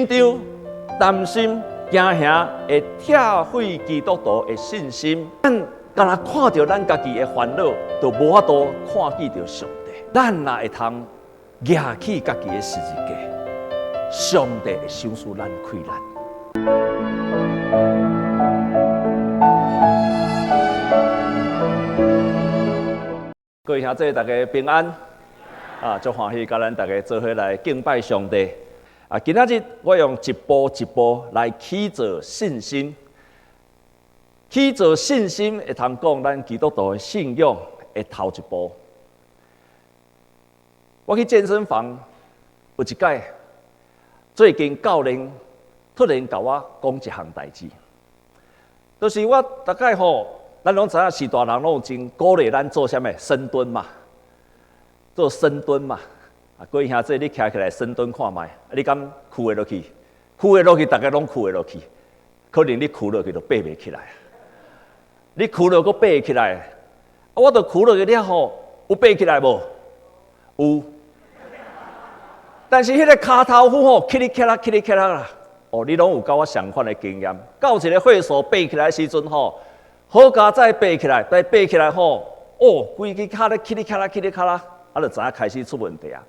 張、擔心、驚嚇會拆毀基督徒的信心。咱干焦看著咱家己的煩惱，就無法度看見著上帝。咱若會通舉起家己的十字架，上帝會賞賜咱氣力。各位兄弟，大家平安啊！足歡喜，佮咱大家做伙來敬拜上帝。啊，今仔日我用一步一步來起造信心，起造信心會通講咱基督徒的信仰的頭一步。我去健身房有一擺，最近教練突然共我講一項代誌，就是我逐擺吼，咱攏知影是大人攏有真鼓勵咱做啥物深蹲嘛，做深蹲嘛。啊，各位兄弟，你徛起來深蹲看覓，啊，你敢屈會落去？屈會落去，逐家攏屈會落去。可能你屈落去就爬袂起來。你屈落閣爬會起來，啊，我著屈落去了後，有爬起來無？有。但是彼个跤頭趺吼，起哩起啦，起哩起啦啦。哦，你攏有佮我相款的經驗。到一个歲數爬起來時陣吼，好佳哉爬起來，但爬起來吼，哦，規支跤咧起哩起啦，起哩起啦，啊，就知影開始出問題啊。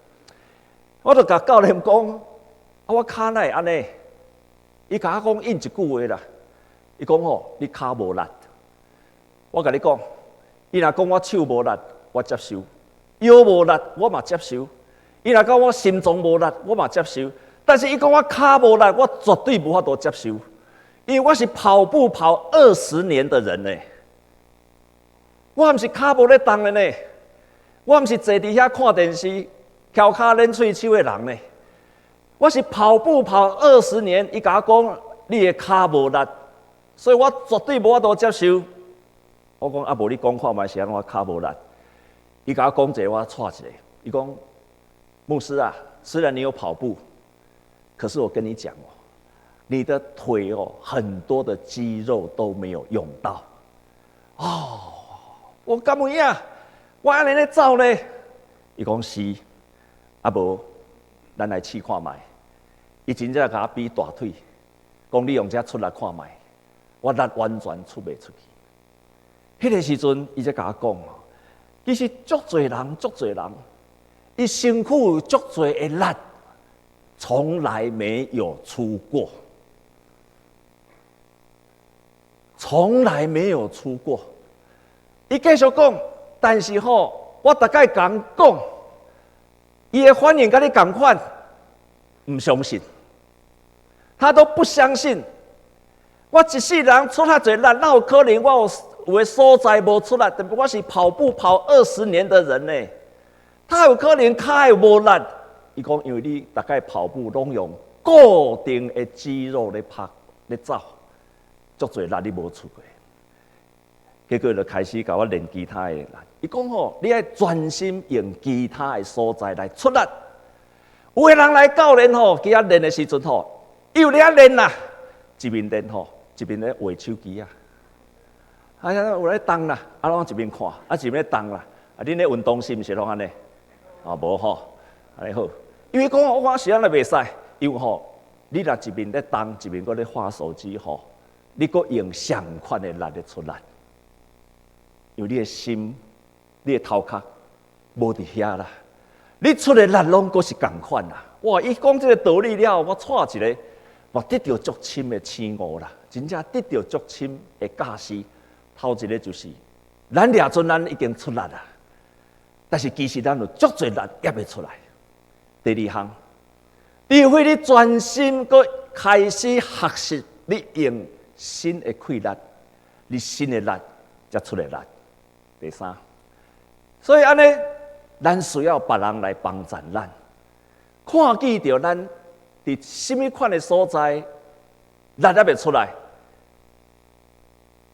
我就共教練講，啊，我跤哪會按呢？伊共我講應一句話啦，伊講吼，你跤無力。我共你講，伊若講我手無力，我接受；腰無力，我嘛接受。伊若講我心臟無力，我嘛接受。但是伊講我跤無力，我絕對無法度接受，因為我是跑步跑20年的人呢。我毋是跤無咧動的呢，我毋是坐佇遐看電視，翹跤練喙手的人呢，我是跑步跑二十年，伊共我講你的跤無力，所以我絕對無法度接受。我講啊，無你講看覓是按怎跤無力？伊共我講一个，我掣一个。伊講牧師啊，雖然你有跑步，可是我跟你講哦，你的腿哦，很多的肌肉都沒有用到。哦，我敢有影？我按呢咧走呢？伊講是。啊無，咱來試看覓。伊真正共我比大腿，講你用這出力看覓，我力完全出袂出去。彼个時陣，伊才共我講，其實足濟人，足濟人，伊身軀有足濟的力，從來沒有出過，從來沒有出過。伊繼續講，但是吼，我逐擺共講。伊的反應佮你仝款，毋相信，他都不相信。我一世人出遐濟力，哪有可能我有有的所在無出力？特別我是跑步跑二十年的人呢，他有可能跤會無力。伊講，因為你逐擺跑步攏用固定的肌肉咧拍咧走，足濟力你無出過。結果就開始共我練其他的力。伊講吼，你愛專心用其他的所在來出力。有的人來教練吼，去遐練的時陣吼，伊有咧遐練啦，一面練吼，一面咧畫手機啊。哎呀，有咧動啦，啊，攏一面看，啊，一面咧動啦。啊，恁咧運動是毋是攏按呢？啊，無吼，按呢好。因為講我講是按呢袂使，因為吼，你若一面咧動，一面閣咧滑手機吼，你閣用相款的力咧出力，因為你的心，你的頭殼無佇遐啦，你出的力攏閣是仝款啦。哇！伊講這个道理了後，我掣一个，我得著足深的醒悟啦，真正得著足深的教示。頭一个就是，咱掠準咱已經出力啦，但是其實咱有足濟力猶未出來。第二項，除非你專心閣開始學習，你用新的氣力，你新的力才出的力。第三，所以按呢，咱需要別人來幫助咱，看見著咱佇啥物款的所在，力猶未出來。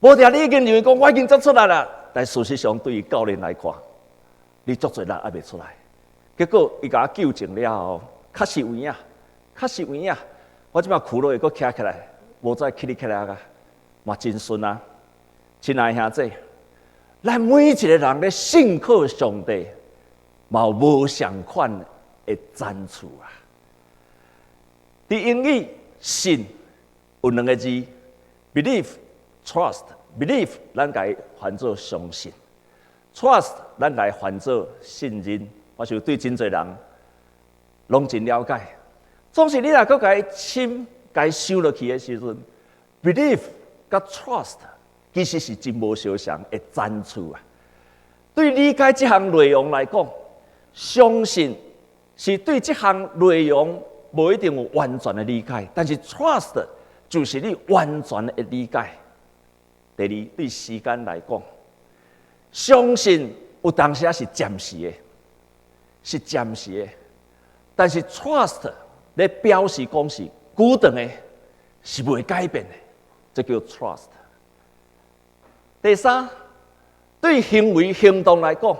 無定你已經認為講我已經足出力啦，但事實上對於教練來看，你足濟力猶未出來。結果伊共我糾正了後，確實有影，確實有影。我這擺屈落去，閣徛起來，無再起哩起來啊，嘛真順啊。親愛兄弟，咱每一个人咧信靠上帝，嘛有無仝款的長處啊。佇英語信有兩个字，believe、trust。believe 咱共伊翻做相信，trust 咱共伊翻做信任。我想對真濟人攏真了解。總是你若閣共伊深共伊想落去的時陣，believe 佮 trust 其實是真無相像的層次啊。對理解這項內容來講，相信是對這項內容無一定有完全的理解，但是 trust 就是你完全的理解。第二，對時間來講，相信有當時是暫時的，是暫時的，但是 trust 咧表示講是久長的，是袂改變的，這叫 trust。第三，對行為行動來講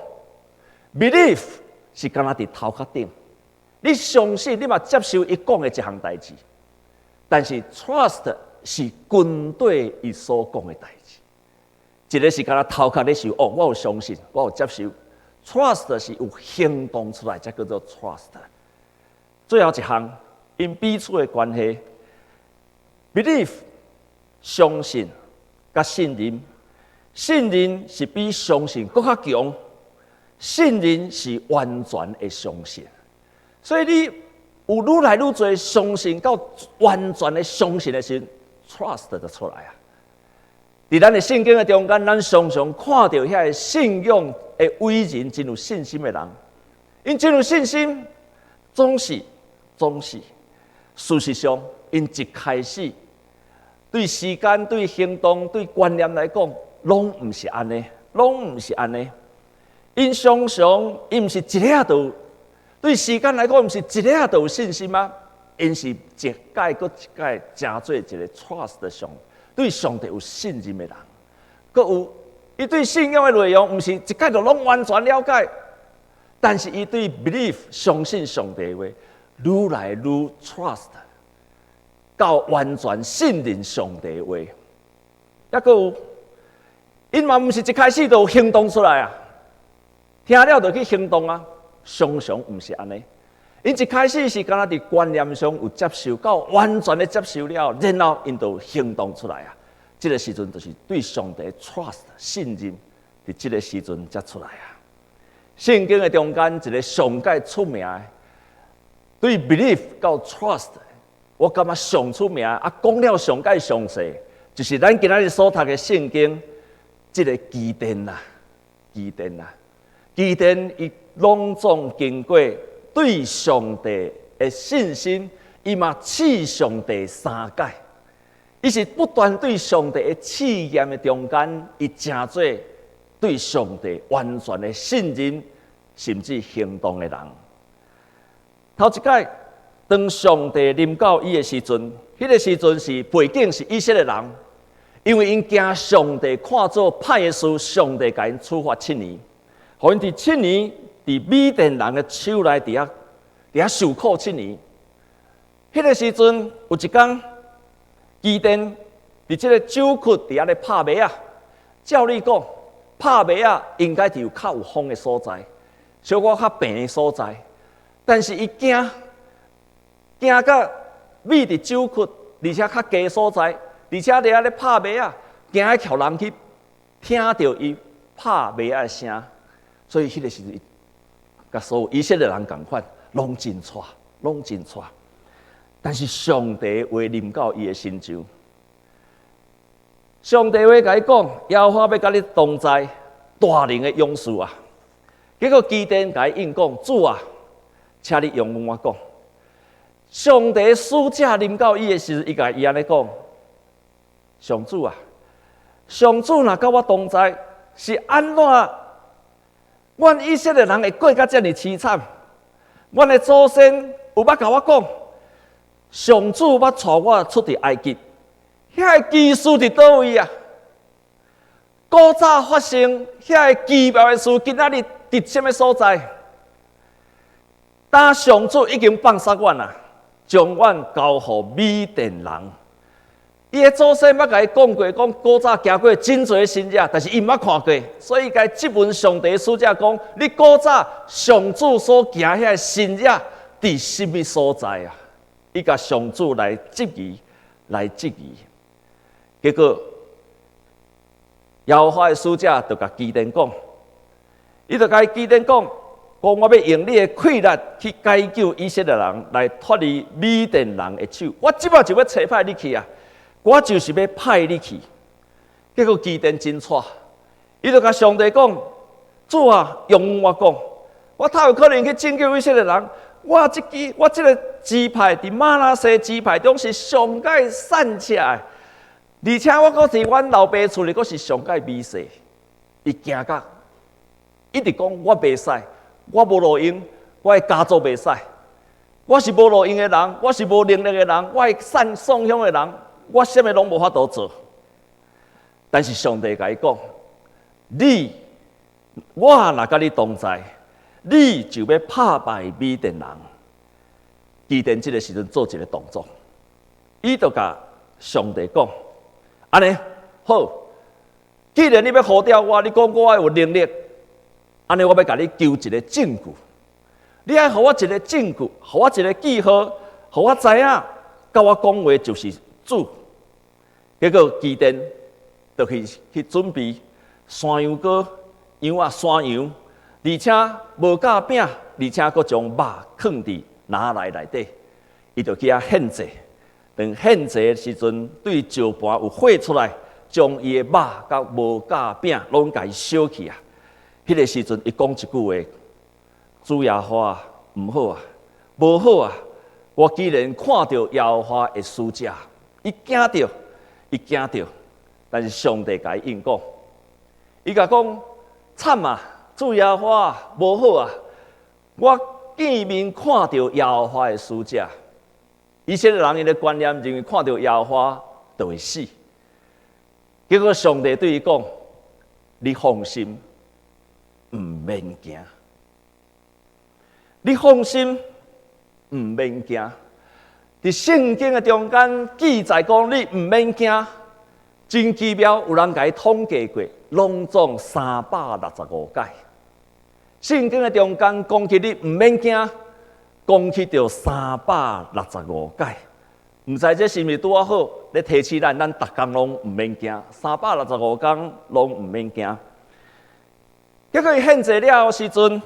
，belief 是敢若佇頭殼頂，你相信你嘛接受伊講的這項代誌，但是 trust 是跟綴伊所講的代誌。一个是敢若頭殼咧想，哦，我有相信，我有接受。trust 是有行動出來，才叫做 trust。最後一項，因彼此的關係，belief 相信佮信任，信任是比相信閣較強，信任是完全的相信。所以你有愈來愈濟相信到完全的相信的時，trust 就出來啊。佇咱的聖經的中間，咱常常看著遐个信仰的偉人，真有信心的人，𪜶真有信心，總是，事實上，𪜶一開始對時間、對行動、對觀念來講，攏毋是按呢，攏毋是按呢。𪜶常常，𪜶毋是一下就對時間來講，毋是一下就有信心嗎？𪜶是一屆閣一屆，成做一个 trust 的上，對上帝有信任的人。閣有，伊對信仰的內容，毋是一屆就攏完全了解，但是伊對 belief 相信上帝的話，愈來愈 trust，到完全信任上帝的話。抑閣有，𪜶嘛毋是一開始就行動出來啊，聽了就去行動啊，常常毋是按呢。𪜶一開始是敢若佇觀念上有接受，到完全的接受了，然後𪜶就行動出來啊。這个時陣就是對上帝 trust 信任，佇這个時陣才出來啊。聖經的中間一个上蓋出名的，對 belief 到 trust，我感覺上出名啊，講了上蓋詳細，就是咱今仔日所讀的聖經，這个基甸啊，基甸啊，基甸伊攏總經過對上帝的信心，伊嘛試上帝三擺，伊是不斷對上帝的試驗的中間，伊成做對上帝完全的信任，甚至行動的人。頭一擺，當上帝臨到伊的時陣，彼个時陣是背景是以色列人，因為𪜶驚上帝看做歹的事，上帝共𪜶處罰七年，予𪜶佇七年佇米甸人的手內佇遐受苦七年。彼个時陣有一工，基甸佇這个酒窟佇遐咧拍麥仔。照理講，拍麥仔應該佇有較有風的所在，小可較平的所在。但是伊驚驚甲覕佇酒窟，而且較低所在，而且佇遐咧拍麥仔，驚予人去聽著伊拍麥仔的聲，所以彼个時陣，佮所有以色列人仝款，攏真掣，攏真掣。但是上帝話臨到伊的身上，上帝話共伊講，耶和華欲佮你同在，大能的勇士啊！結果基甸共伊應講，主啊，請你容阮我講。上帝使者臨到伊的時，伊共伊按呢講：上主啊，上主若佮我同在，是按怎？阮以色列人會過甲遮爾淒慘？阮的祖先有捌共我講，上主捌帶我出佇埃及，遐个奇事佇佗位啊？古早發生遐个奇妙的事，今仔日佇啥物所在？當上主已經放殺阮啊，將阮交予米甸人。伊的祖先捌共伊講過，講古早行過真濟神跡，但是伊毋捌看過，所以共伊質問上帝使者講：你古早上主所行遐个神跡，佇啥物所在啊？伊共上主來質疑，來質疑。結果耶和華的使者就共基甸講，伊就共基甸講，講我欲用你的氣力去解救以色列人，來脫離米甸人的手。我這擺就欲差派你去啊！我就是欲派你去。結果基甸真掣，伊就共上帝講：主啊，容我講，我哪有可能去拯救以色列人？我這支我這个支派佇瑪拿西支派中是上蓋散赤的，而且我閣佇阮老爸厝裡閣是上蓋微細。伊驚甲一直講我袂使，我無路用，我的家族袂使，我是無路用的人，我是無能力的人，我會散送鄉的人，我啥物攏無法度做。但是上帝共伊講：你我若佮你同在，你就欲拍敗米甸人。基甸這个時陣做一个動作，伊就共上帝講：按呢好，既然你欲呼召我，你講我有能力，按呢我欲共你求一个證據。你愛予我一个證據，予我一个記號，予我知影，佮我講話就是主。結果基甸就去準備山羊羔、羊仔、山羊，而且無酵餅，而且閣將肉囥佇籃內內底，伊就去遐獻祭。當獻祭的時陣，對石盤有火出來，將伊的肉佮無酵餅攏共伊燒去啊！彼个時陣，伊講一句話：主耶和華，毋好啊，無好啊！我竟然看著耶和華的使者，伊驚著，伊驚著。但是上帝共伊應講，伊共講慘啊！主耶和華，無好啊！我見面看著耶和華的使者。以色列人𪜶的觀念認為看著耶和華就會死。結果上帝對伊講：你放心，毋免驚。你放心，毋免驚。佇聖經的中間記載講，你毋免驚。真奇妙，有人共伊統計過，攏總365擺。聖經的中間講起你毋免驚，講起著365擺。毋知這是毋是拄仔好？咧提醒咱，咱逐工攏毋免驚，三百六十五工攏毋免驚。結果伊獻祭了的時陣，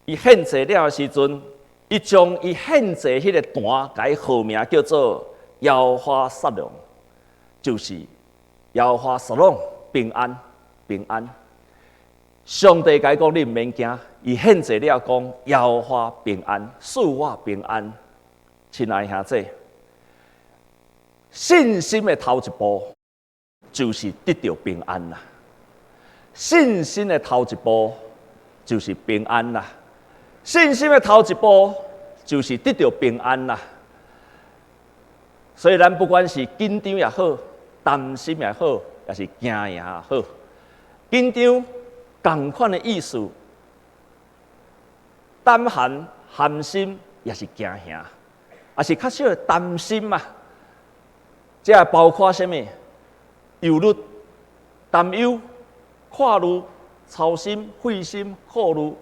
伊獻祭了的時陣，伊將伊獻祭彼個壇，共伊號名叫做耶和華沙龍，就是耶和華沙龍平安平安。上帝共伊講你毋免驚，伊獻祭了講耶和華平安，賜我平安。親愛兄弟，信心的頭一步就是得著平安啦。信心的頭一步就是平安啦。信心的頭一步就是得著平安啦。所以，咱不管是緊張也好，擔心也好，抑是驚嚇也好，緊張仝款的意思，膽寒、寒心，抑是驚嚇，抑是較少的擔心嘛。這包括啥物？憂慮、擔憂、掛慮、操心、費心、顧慮。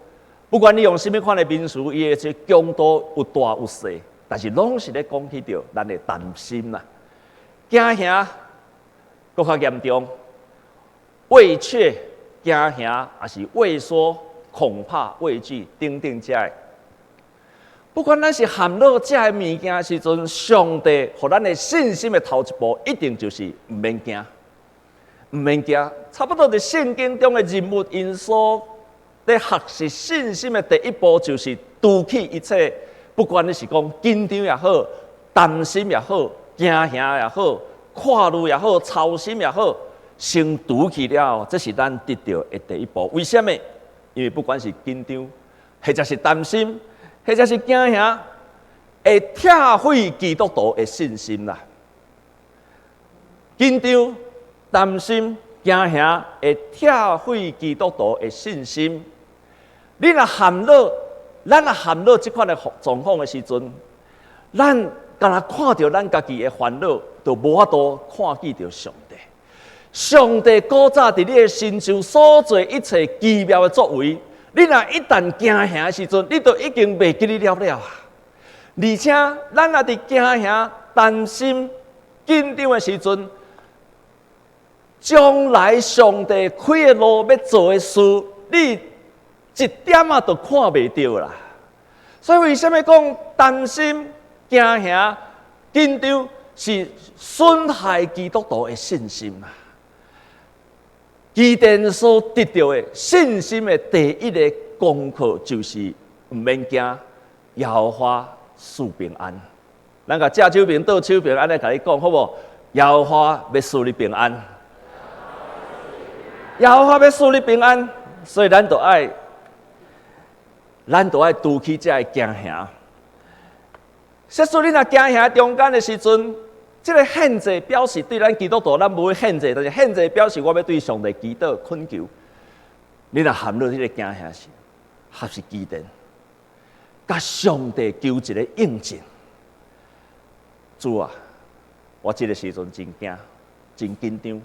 不管你用啥物款的名詞，伊的這強度有大有細，但是攏是咧講起著咱的擔心啦。驚嚇閣較嚴重，畏怯、驚嚇，抑是畏縮、恐怕、畏懼等等這个。不管咱是陷落這个物件的時陣，上帝予咱的信心的頭一步，一定就是毋免驚，毋免驚。差不多佇聖經中的人物，𪜶所咧學習信心的第一步，就是除去一切，不管你是講緊張也好，擔心也好，驚嚇也好，掛慮也好，操心也好，先除去了，這是咱得著的第一步。為啥物？因為不管是緊張，或者是擔心，或者是驚嚇，會拆毀基督徒的信心啦。緊張、擔心、驚嚇，會拆毀基督徒的信心。你若陷落，咱若陷落這款的狀況的時陣，咱干焦看著咱家己的煩惱，就無法度看見著上帝。上帝古早佇你的身上所做一切奇妙的作為，你若一旦驚嚇的時陣，你就已經袂記得了了啊！而且咱若佇驚嚇、擔心、緊張的時陣，將來上帝開的路欲做的事，你一點仔都看袂著啦。所以為啥物講擔心、驚嚇、緊張是損害基督徒的信心啊？基甸所得著的信心的第一个功課就是毋免驚，耶和華賜平安。咱共正手爿、倒手爿按呢共伊講好無？耶和華欲賜你平安，耶和華欲賜你平安，所以咱就愛除去這个驚嚇。假使你若驚嚇中間的時陣，這个獻祭表示對咱基督徒，咱無獻祭，但是獻祭表示我欲對上帝祈禱懇求。你若陷入彼个驚嚇時，學習基甸，共上帝求一个印證。主啊，我這个時陣真驚，真緊張，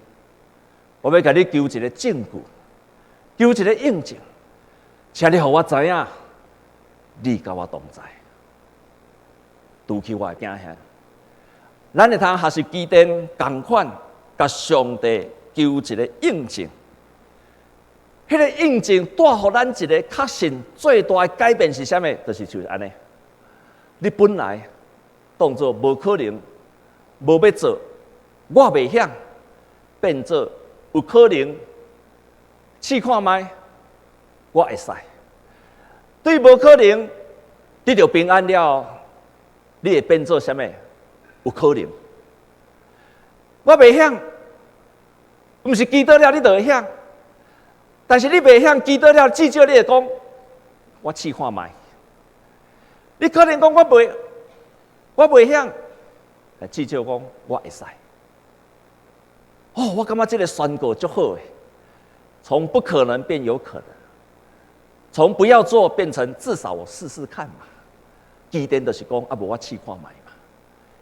我欲共你求一个證據，求一个印證，請你予我知影，你佮我同在，除去我的驚嚇。咱會通學習基甸仝款，共上帝求一个印證。彼个印證帶予咱一个確信最大的改變是啥物？就是按呢。你本來當做無可能，無欲做，我袂曉，變做有可能，試看覓，我會使。對無可能得著平安了，你會變做啥物？有可能。我袂曉，毋是祈禱了你就會曉。但是你袂曉祈禱了，至少你會講，我試看覓。你可能講我袂曉，但至少講我會使。哦，我感覺這个宣告足好的，從不可能變有可能，從不要做變成至少我試試看嘛。基甸就是講啊，無我試看覓嘛，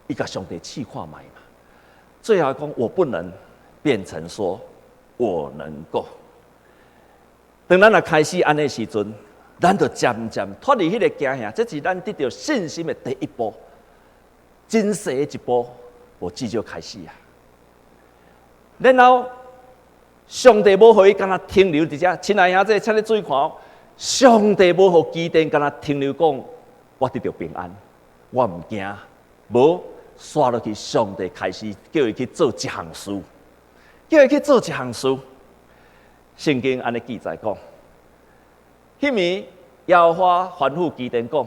伊共上帝試看覓嘛。最後講我不能變成說我能夠。當咱若開始按呢時陣，咱就漸漸脫離彼个驚嚇，這是咱得著信心的第一步，真細的一步，無至少開始啊。然後上帝無予伊干焦停留佇遮，親愛兄弟，請你注意看哦。上帝無予基甸干焦停留講，我得著平安，我毋驚。無煞落去，上帝開始叫伊去做一項事，叫伊去做一項事。聖經按呢記載講，彼暝耶和華吩咐基甸講，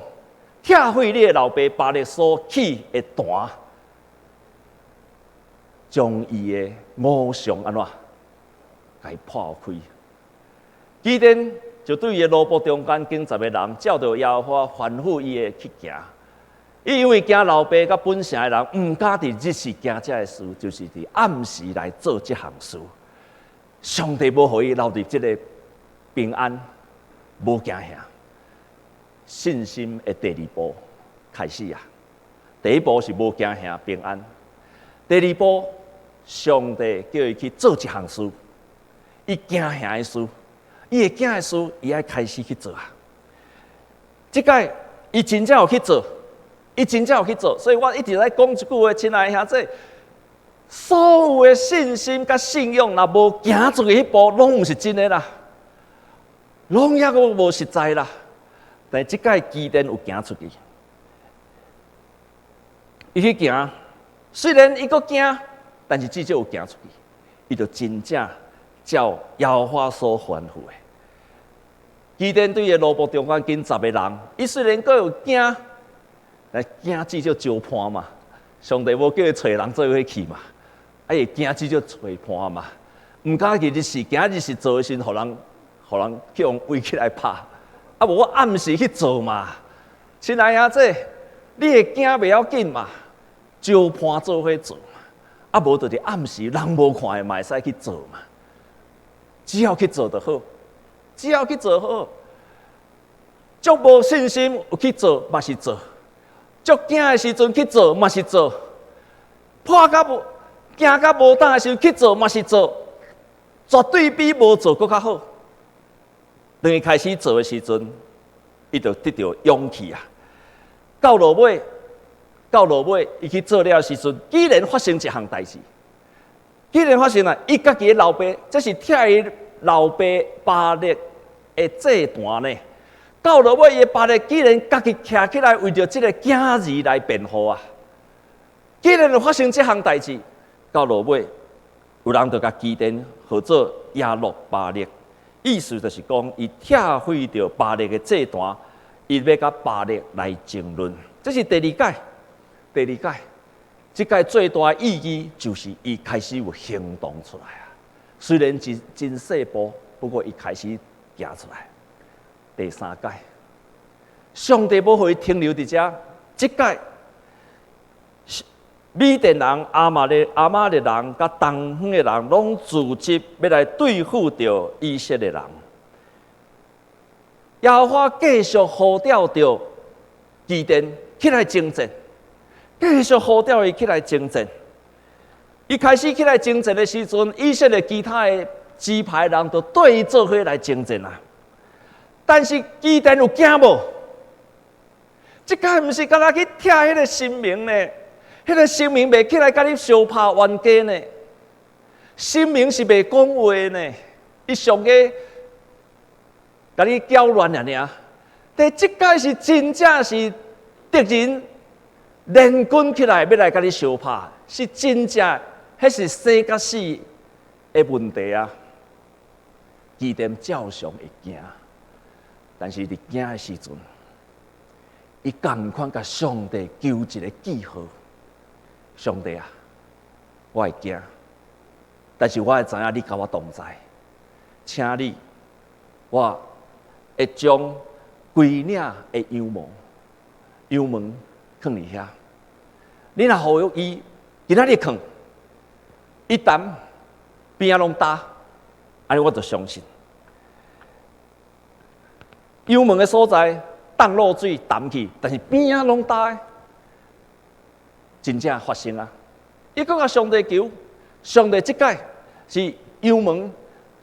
拆毀你的老爸巴力所起的壇，將伊的偶像按怎，共伊破開。基甸就對伊的奴僕中間揀十个人，照著耶和華吩咐伊的去行。伊因為驚老爸佮本城的人，毋敢佇日時行這个事，就是佇暗時來做這項事。上帝無予伊留佇這个平安，無驚嚇，信心的第二步開始啊！第一步是無驚嚇平安，第二步，上帝叫伊去做一項事，伊驚嚇的事，伊會驚的事，伊愛開始去做啊！這擺伊真正有去做，伊真正有去做，所以我一直咧講一句話，親愛的兄弟，所有的信心佮信仰，若無行出去彼步，攏毋是真的啦，攏猶閣無實在啦。但這擺基甸有行出去，伊去行，雖然伊閣驚，但是至少有行出去，伊就真正照耶和華所吩咐的。基甸對伊的奴僕中間揀十个人，伊雖然閣有驚，但驚至少招伴嘛。上帝無叫伊揣人做伙去嘛，啊伊驚至少揣伴嘛，毋敢去日時行日時做的時，予人去予圍起來拍。啊無我暗時去做嘛。親愛兄弟，你會驚袂要緊嘛，招伴做伙做嘛。啊無就是暗時人無看的嘛會使去做嘛。只要去做就好，只要去做好。足無信心有去做嘛是做，足驚的時陣去做嘛是做，破甲無驚甲無膽的時陣去做嘛是做，絕對比無做閣較好。當伊開始做的時陣，伊就得著勇氣啊！到落尾，到落尾，伊去做了時陣，居然發生一項代誌。居然發生啊！伊家己的老爸，這是拆伊老爸巴力的祭壇呢。到落尾，伊的巴力居然家己徛起來，為著這个囝兒來辯護啊！居然就發生這項代誌，到落尾，有人就共基甸號做耶路巴力，意思就是講，伊拆毀著巴力的祭壇，伊欲共巴力來爭論。這是第二擺，第二擺，這擺最大的意義就是伊開始有行動出來啊。雖然真真細步，不過伊開始行出來。第三擺，上帝無予伊停留佇遮，這擺米甸人、亞瑪力人、佮東方的人，攏組織欲來對付著以色列人。耶和華繼續呼召著基甸起來征戰，繼續呼召伊起來征戰。伊開始起來征戰的時陣，以色列其他的支派人就對伊做伙來征戰啊。但是基甸有驚無？這擺毋是干焦去拆彼个神明呢？彼个神明袂起來共你相拍冤家呢？神明是袂講話呢？伊上個共你攪亂爾爾。但這擺是真正是敵人聯軍起來欲來共你相拍，是真正，彼是生佮死的問題啊！基甸照常會驚，但是佇驚的時陣，伊仝款共上帝求一个記號。上帝啊，我會驚，但是我會知影你佮我同在，請你，我會將規領的羊毛、羊毛囥佇遐。你若予伊今仔日囥，伊澹邊仔攏焦，按呢我就相信。羊毛的所在，凍露水澹去，但是邊仔攏焦的。真正發生啊！伊閣共上帝求，上帝這擺是羊毛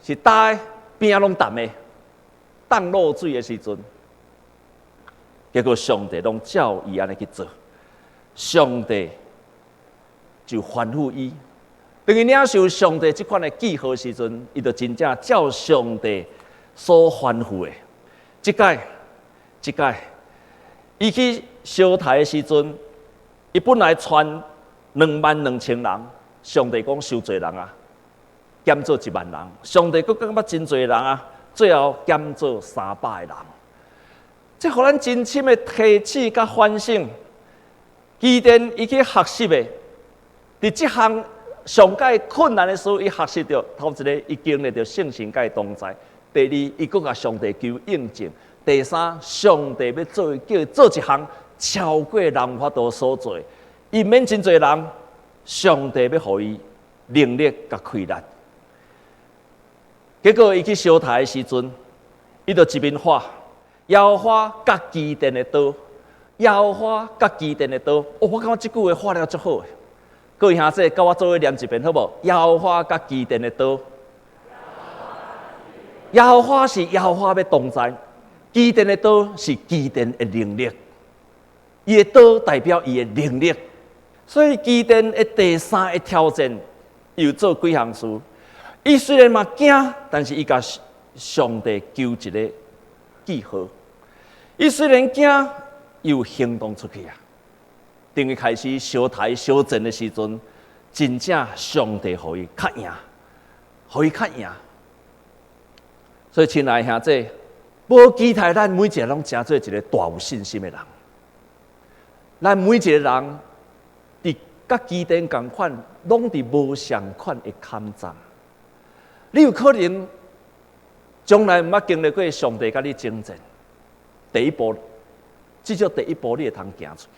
是焦的，邊仔攏澹的，凍露水的時陣，結果上帝攏照伊按呢去做，上帝就吩咐伊，當伊領受上帝這款的記號時陣，伊就真正照上帝所吩咐的。這擺，這擺，伊去相刣的時陣，伊本來傳22,000人，上帝講傷濟人啊，減做1萬人。上帝閣感覺真濟人啊，最後減做300個人。這予咱真深的提醒佮反省。基甸伊去學習的，佇這項上蓋困難的事，伊學習著頭一个，伊經歷著聖神佮伊同在；第二，伊閣共上帝求印證；第三，上帝欲做叫伊做一項超過人有法度所做，伊免真濟人，上帝欲予伊能力佮氣力。結果伊去相刣的時陣，伊就一面喊：耶和華佮基甸的刀，耶和華佮基甸的刀。哦，我感覺這句話喊了足好的。各位兄弟，佮我做伙念一遍好無？耶和華佮基甸的刀。耶和華是耶和華欲同在，基甸的刀是基甸的能力。伊的刀代表伊的能力，所以基甸的第三个挑戰，又做幾項事。伊雖然嘛驚，但是伊共上帝求一个記號。伊雖然驚，又行動出去啊。當伊開始相刣相戰的時陣，真正上帝予伊較贏，予伊較贏。所以，親愛的兄弟，無期待咱每一个攏成做一个大有信心的人。咱每一个人，佇佮基甸仝款，攏佇無仝款的坎站。你有可能從來毋捌經歷過上帝佮你征戰，第一步，至少第一步你會通行出去。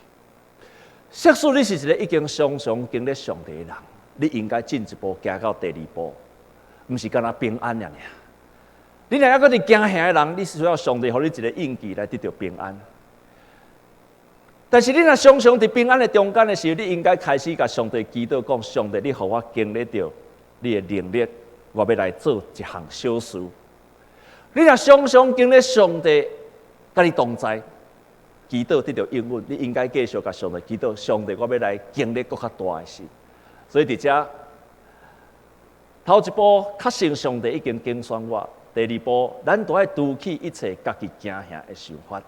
即使你是一个已經常常經歷上帝的人，你應該進一步行到第二步，毋是干焦平安爾爾。你若猶閣佇驚嚇的人，你需要上帝予你一个印記來得著平安。但是你若常常佇平安的中間的時候，你應該開始共上帝祈禱，講上帝，你予我經歷著你的能力，我欲來做一項小事。你若常常經歷上帝佮你同在，祈禱得著應允，你應該繼續共上帝祈禱。上帝，我欲來經歷閣較大的事。所以佇遮頭一步確信上帝已經揀選我。第二步，咱都愛除去一切家己驚嚇的想法。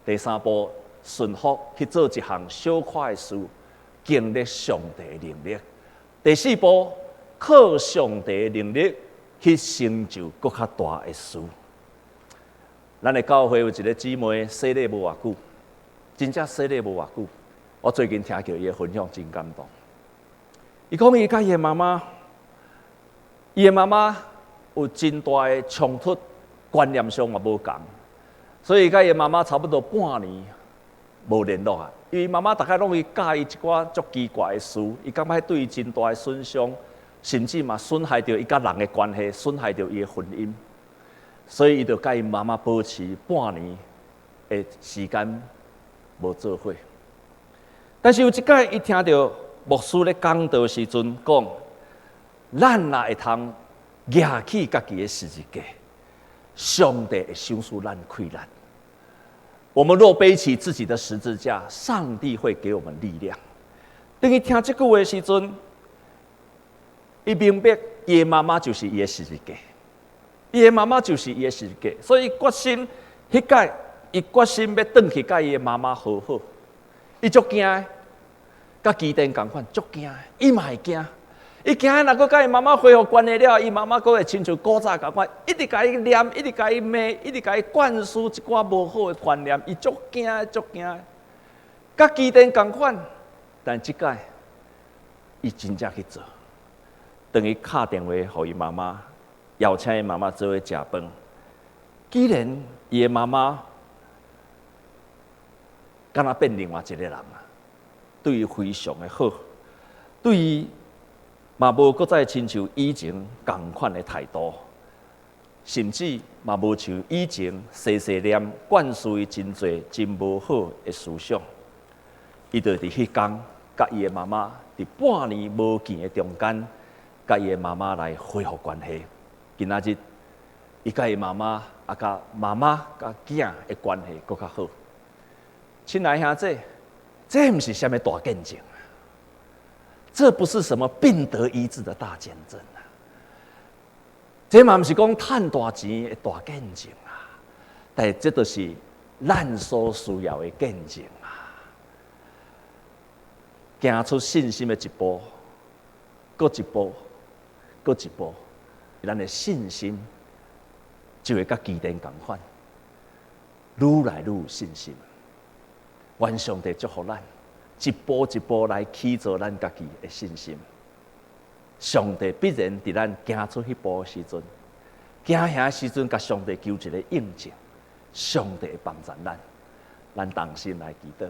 第三步，順服去做一項小可的事，經歷上帝的能力。第四步，靠上帝的能力去成就閣較大的事。咱的教會有一个姊妹洗禮無偌久，真正洗禮無偌久。我最近聽著伊的分享真感動。伊講伊佮伊的媽媽，伊的媽媽有真大的衝突，觀念上嘛無仝，所以佮伊的媽媽差不多半年無聯絡啊。因為媽媽逐擺攏會教伊一寡足奇怪的事，伊感覺對伊真大的損傷，甚至嘛損害著伊佮人的關係，損害著伊的婚姻。所以伊就佮伊媽媽保持半年的時間無做伙。但是有一擺，伊聽著牧師咧講道時陣講，咱若會通舉起家己的十字架，上帝會賞賜咱氣力。我們若背起自己的十字架，上帝會給我們力量。當伊聽這句話時陣，伊明白伊的媽媽就是伊的十字架。伊的媽媽就是伊的十字架，所以決心，彼擺伊決心欲轉去佮伊的媽媽和好。伊足驚，佮基甸仝款足驚，伊嘛會驚。伊驚若閣佮伊媽媽恢復關係了，伊媽媽閣會親像古早仝款，一直共伊念，一直共伊罵，一直共伊灌輸一寡無好的觀念，伊足驚，足驚。佮基甸仝款，但這擺伊真正去做，當伊敲電話予伊媽媽，邀請伊媽媽做伙食飯。既然伊的媽媽敢若變另外一个人啊，對伊非常的好，對伊嘛無閣再親像以前仝款的態度，甚至嘛無像以前細細念灌輸伊真濟真無好的思想。伊就佇彼工，佮伊的媽媽佇半年無見的中間，佮伊的媽媽來恢復關係。今仔日，伊佮伊媽媽啊，佮媽媽佮囝的關係閣較好。親愛兄弟，這毋是啥物大見證啊！這不是什麼病得醫治的大見證啊！這嘛毋是講趁大錢的大見證啊！但是這就是咱所需要的見證啊！行出信心的一步，閣一步，閣一步，咱的信心就會佮基甸仝款，愈來愈有信心。願上帝祝福咱，一步一步來起造咱家己的信心。上帝必然佇咱行出彼步的時陣，行遐時陣，共上帝求一个印證，上帝會幫助咱，咱同心來祈禱。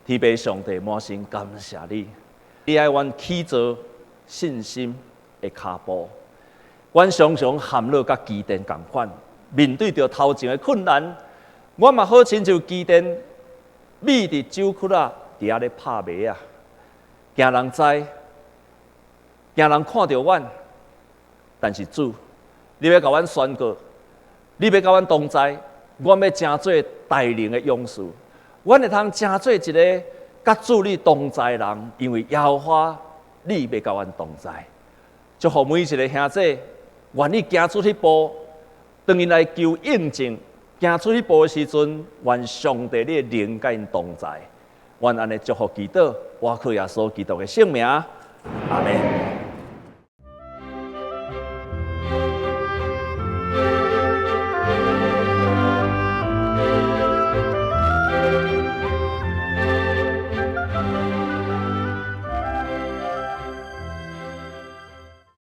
天父上帝，滿心感謝你，你愛阮起造信心的跤步，阮常常陷落佮基甸仝款，面對著頭前的困難，阮嘛好親像基甸，覕佇酒窟仔，佇遐咧拍麥仔，驚人知，驚人看著阮。但是主，你欲共阮宣告，你欲佮阮同在，阮欲成做大能的勇士，阮會通成做一个佮主你同在的人，因為耶和華你欲佮阮同在。祝福每一个兄弟願意行出彼步，當𪜶來求印證，行出彼步的時陣，願上帝你的靈佮𪜶同在。願按呢祝福祈禱，我靠耶穌基督的聖名，阿門。